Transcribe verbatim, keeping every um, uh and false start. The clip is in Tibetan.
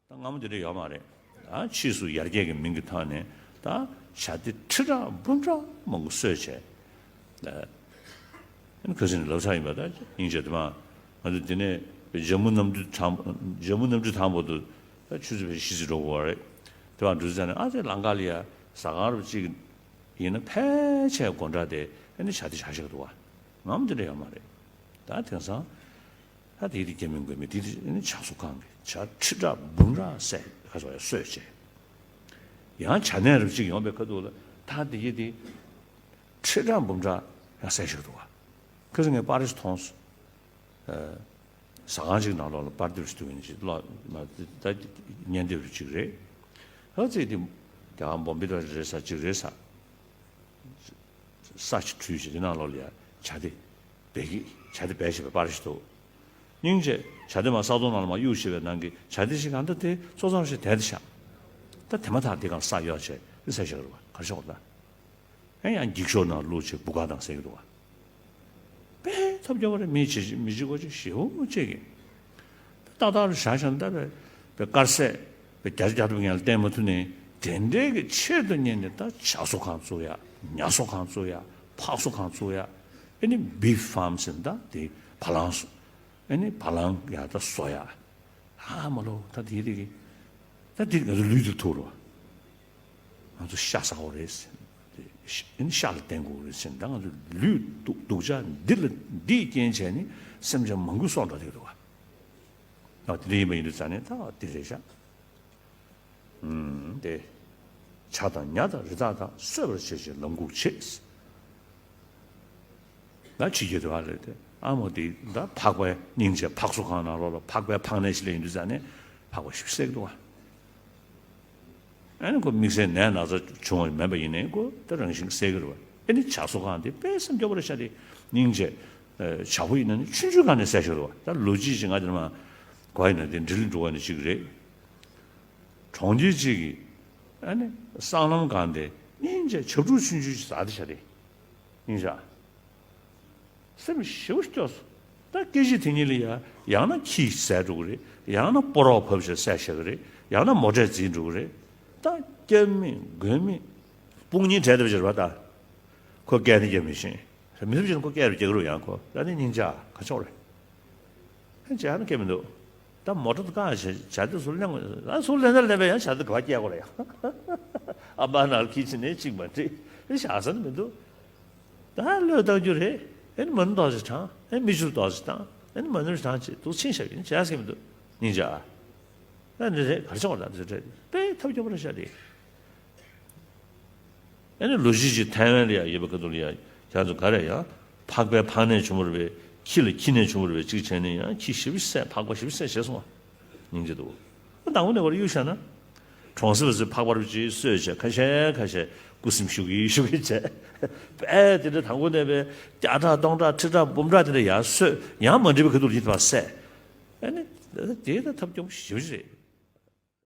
ད་སྔ་མོ་དེ་འདྲ་ཡོད་མ་རེད། ད་ཕྱིས་སུ་ཡར་རྒྱས་ཀྱི་མིང་གི་ཐོག་ནས་ད་བྱ་དེ་ཁྲི་ཕྲག་འབུམ་ཕྲག་མང་པོ་གསོས་བྱས། ཨ་ནི་ཁ་སང་ནས་ལབ་ཚར་ཡིན་པ། ད་སྙིང་རྗེ། དེ་མ་ང་ཚོ་འདི་ནས་ཇམ་མུ་གནམ་གྲུ་དང་ཇམ་མུ་གནམ་གྲུ་དང་པོ་དུ་ད་ཆུ་ཚོད་ཕལ་ཆེར་བཞི་ཙམ་འགྲོ་དགོས་པ་རེད། དེ་བར་འགྲོ་ཚར་ནས་ཨ་ཙི་ལམ་ཁ་ལ་ཡ་ཟ་ཁང་རུ་གཅིག་ཡིན་ན་ཕལ་ཆེར་སྒོ་འགྲམ་དེ་ཨ་ནི་བྱ་དེ་བཞག་བཞག་འདུག་པ། སྔ་མོ་དེ་འདྲ་ཡོད་མ་རེད། ད་དེང་སང་ད་དེ་དེ་སྐྱེ་མིན་དགོས་མིན་དེ་དེ་ཨ་ནི་བྱ་གསོ་ཁང་གི་བྱ་ཁྲི་ཕྲག་འབུམ་ཕྲག་བསད་ཁ་སོ་ཡ་གསོས་བྱས། ཡང་བྱ་ནད་རབ་ཅིག་ཡོང་པའི་ཁ་ཐུག་ལ་ད་དེ་ཡི་དེ་ཁྲི་ཕྲག་འབུམ་ཕྲག་ཡང་བསད་བཞག་འདུག་པ། ཁ་སང་ངས་པར་ཞིག་མཐོང་སོང་། ཟ་ཁང་ཅིག་ནང་ལོགས་ལ་པར་དེབ་ཞིག་འདུག་ཡིན་ཅིག་ལོག་ད་བརྙན་དེབ་ཅིག་རེད། ཨ་ཙི་དེ་རྒྱ་གར་བོམ་བེ་ད་རེད་ས་ཅིག་རེད་ས། ས་ཆ་བྲུས་ཤིག་དེ་ནང་ལོགས་ལ་ཡ་བྱ་དེ་སྦས་ཀྱི་བྱ་དེ་སྦས་བྱས་པའི་པར་ཞིག་འདུག་སྙིང་རྗེ། བྱ་དེ་མ་ས་དོང་ནང་ལ་མ་གཡུག་བྱས་པའི་ནང་གི་བྱ་དེ་ཞིག་གང་ལྟར་དེ་ཚོ་ཚང་ཞིག་དེ་དེ་བཞག་ད་དེ་མ་ཐག་དེ་གང་ས་གཡོག་བྱས་དེ་ས་ཞིག་རུ་བ་གར་ཤོག་ད། ཨེ་ཡང་འགྱིག་ཤོག་ནང་བླུགས་བྱས་བུ་ག་དང་ཟེར་གྱི་འདུག་བ། དཔེ་ཐབས་སྐྱོ་བ་རེད། མི་བྱེད་མི་བྱེད་དགོས་ཅིག་ཞེ་པོ་བྱེད་ཀྱི། ཏག་ཏག་རུ་བཞག་བཞག་ད་བས་པའི་དཀར་ཟས་པའི་བརྒྱ་ཆ་བརྒྱ་ཐོབ་ངན་ལ་བརྟེན་མ་ཐུབ་ནས་དེ་འདྲའི་གི་ཆེད་དུ་གཉེར་ནས་ད་བྱ་གསོ་ཁང་བཙུགས་ཡ། ཉ་གསོ་ཁང་བཙུགས་ཡ། ཕག་གསོ་ཁང་བཙུགས་ཡ། ཨེ་ནི་བི་ཕ་མ་ཟེར་ད་དེ་བ་ལང་གསོ། ཨེ་ནི་བ་ལང་ཡ་ད་གསོ་ཡ། ཨ་མ་ལོ་ད་དེ་རིགས་ད་དེ་ང་ཚོ་ལུས་དེ་ཐུག་རོ། ང་ཚོ་ཤ་ཟ་དགོས་རེད་ཟེར། ཨེ་ནི་ཤ་ལ་བརྟེན་དགོས་རེད་ཟེར། ད་ང་ཚོ་ལུས་སྡུག་སྡུག་ཅག་འདི་ལ་འདིས་རྐྱེན་བྱས་ནས་སེམས་ཅན་མང་པོ་སྲོག་འགྲོ་བསྡད་འདུག་བ། ཨ་དེ་འདྲ་ཡིན་པ་ཡིན་དུས་ཙང་ནས་ད་དེ་རེད་ཤག་ཨུམ་དེ། བྱ་དང་ཉ་དང་རི་དྭགས་དང་གསོད་པར་བྱེད་ཅིང་ལམ་འགུགས་བྱེད། ང་ཕྱི་རྒྱལ་དུ་བ་ལས་ཏེ་ཨ་མོ་དེ་ད་ཕག་པའི་སྙིང་རྗེ་ཕག་གསོ་ཁང་ནང་ལོགས་ལ་ཕག་པའི་ཕག་ནད་ཞིག་སླེབས་ཡིན་དུས་ཙང་ནས་ཕག་པ་ཞིག་བསད་ཀྱི་འདུག་བ། ཨ་ནི་ཁོ་དམིགས་བསལ་ནད་ན་ཚ་བྱུང་བ་མེད་པ་ཡིན་ནའི་ཁོ་ད་རང་བཞིན་བསད་ཀྱི་རེད་བ། ཨ་ནི་བྱ་གསོ་ཁང་དེ་དཔེ་སེམས་སྐྱོ་པོ་རེད་ཤག་དེ་སྙིང་རྗེ། ཨ་བྱ་ཕོ་ཡིན་ན་ནི་ཆུང་ཆུང་སྒང་ནས་བསད་ཤོར་བ། ད་ལོ་རྒྱུས་ཅིག་ང་དེ་ནས་མ་གོ་ཡིན་ན་དེ་འདྲི་ལི་འགྲོ་བ་ནི་ཅིག་རེད། གྲོང་ཁྱེར་གཅིག་གི་ཨ་ནི་སྲང་ལམ་སྒང་དེ་སྙིང་རྗེ་བྱ་ཕྲུག་ཆུང་ཆུང་ཞིག་ཟ་དེ་བྱ་དེ། སྙིང་རྗེ། སེམས་ཞེ་པོ་སྐྱོ་སོང་། ད་སྐད་ཅིག་དེ་ཉིད་ལ་ཡ་ཡང་ན་ཁྱི་བསད་འགྲོ་གི་རེད། ཡང་ན་སྤོ་རོག་བབས་བྱས་བསད་བཞག་གི་རེད། ཡང་ན་མོ་ཊས་འཛིང་འགྲོ་གི་རེད། ད་སྐྱབས་མེད་མགོན་མེད། དཔུང་གཉེན་བྲལ་བསྡད་པ་ཅིག་རེད་པ་ད། ཁོ་སྐད་ནི་སྐྱེ་མི་ཤེས། མི་ཐུབ་ཅིག་ཁོ་སྐད་རུ་སྐྱེ་གི་རུ་ཡང་ཁོ་ད་ནི་སྙིང་རྗེ་ག་ཆོག་རེད། ཅི་ཡང་སྐད་མི་འདུག་ད་མོ་ཊ་དུ་བཀག་བྱས་བྱ་དེ་ཚུར་ལེན་དགོས། ཨ་ཚུར་ལེན་ད་ལེན་པས་ཡང་བྱ་དེ་ག་པར་སྐྱེལ་དགོས་རེད་ཡ། ཨ་མ་ནང་ཁྱི་ཕྱི་ནས་གཅིག་མ་འགྲིག་ཨེ་བཞག་ས་ནི་མི་འདུག་ད་བློས་བཏང་རྒྱུ་རེད། ཨེ་ནི་མ་ཎི་ཏོག་ཙམ་བགྲང་། ཨེ་ནི་མིག་ཆུ་ཏོག་ཙམ་བཏང་། ཨེ་ནི་མ་ཎི་བགྲང་བྱས་འདུག་ཕྱིན་བཞག་ཡིན་བྱས་སྐད་མི་འདུག་སྙིང་རྗེ་ཨ། ད་འདི་རེད་ག་རེ་བྱུང་བ་ད་འདི་རེད། དཔེ་ཐབས་སྐྱོ་པོ་རེད་ཤག་དེ། ཨ་ནི་ལོ་རྒྱུས་ཅིག་ཐའེ་ཝན་ལ་ཡང་ཡོད་པའི་ཁ་ཐུག་ལ་ཡང་ཁྱེད་ཚོ་ག་རེ་ཡང་ཕག་པའི་ཕག་ནད་བྱུང་བ་རེད་པས། ཁྱི་ལ་ཁྱི་ནད་བྱུང་བ་རེད་པས། གཅིག་བྱས་ནས་ཡང་ཁྱི་ཞེ་པོ་བསད། ཕག་པ་ཞེ་པོ་བསད་བྱས་སོང་བ། སྙིང་རྗེ་འདུག་ཨ་དང་པོ་ནས་བར་གཡུག་བཞག་ན། གྲོང་གསེབ་པ་ཚོས་ཕག་པ་རུ་ཅིག་གསོས་བྱས་ཁ་ཤས་ཁ་ཤས་སྐུ་སེམས་ཤུགས་ཀྱིས་ཤུགས་ཀྱིས་བྱས། དཔེ་དེ་འདྲ་དང་པོ་ནས་པའི་བརྒྱ་ཕྲག་སྟོང་ཕྲག་ཁྲི་ཕྲག་འབུམ་ཕྲག་དེ་འདྲ་ཡར་གསོས། ཡང་མ་འགྲིག་པའི་ཁ་ཐུག་ལ་ཡིད་པ་བསད། ཨ་ནི་དེ་ད་ཐབས་སྐྱོ་པོ་ཞེ་པོ་ཅིག་རེད།